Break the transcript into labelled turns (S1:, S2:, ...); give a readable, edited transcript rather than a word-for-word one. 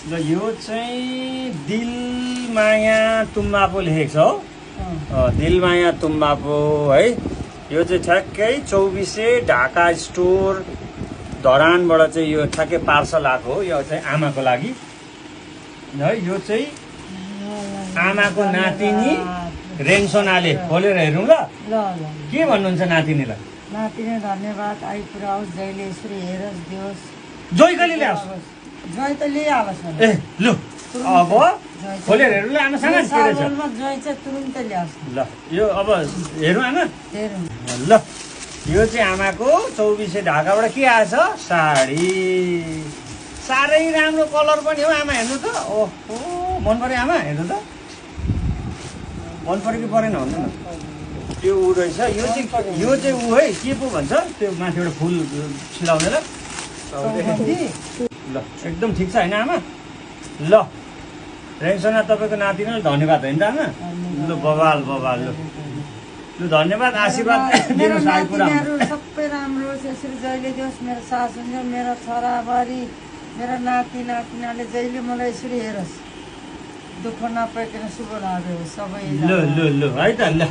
S1: ल यो चाहिँ दिलमाया तुम्बापो लेखेको छ हो दिलमाया तुम्बापो है। यो चाहिँ ठ्याक्कै 24 ढाका स्टोर धरानबाट चाहिँ यो ठ्याक्कै पार्सल आएको हो। यो चाहिँ आमाको लागि है। यो चाहिँ आमाको नातिनी रेन्सोनाले खोलेर हेरौँ ल के भन्नुहुन्छ नातिनीलाई।
S2: नातिनी धन्यवाद आइपुऱ्याओस् जहिले यसरी हेरोस् दियोस्।
S1: जोइ कहिले ल्याओस्
S2: जोइ त लिइहालोस्
S1: ए लु अब खोलेर हेरौँ ल आमा सँग
S2: जोइ चाहिँ तुरुन्तै ल्याओस्।
S1: ल यो अब हेरौँ आमा
S2: हेरौँ
S1: ल। यो चाहिँ आमाको 24 ढाकाबाट के आएछ साडी। साह्रै राम्रो कलर पनि हो आमा हेर्नु त। ओहो मन पर्यो आमा हेर्नु त मन पर्यो कि परेन भन्नु न। त्यो ऊ रहेछ यो चाहिँ ऊ है के पो भन्छ त्यो माथिबाट फुल छिलाउने ल ल एकदम ठिक छ होइन आमा। ल रेन्सोना तपाईँको नातिनीलाई धन्यवाद होइन त आमा। ल बबाल बबाल लु धन्यवाद आशीर्वाद दिनुहोस् आइपुरा
S2: सबै राम्रो होस् यसरी जहिले दियोस्। मेरो सासुले मेरो छोराबारी मेरो नाति नातिनाले जहिले मलाई यसरी हेरोस् दुःख नपाइकन शुभ लाग्यो सबै।
S1: ल ल ल है त ल।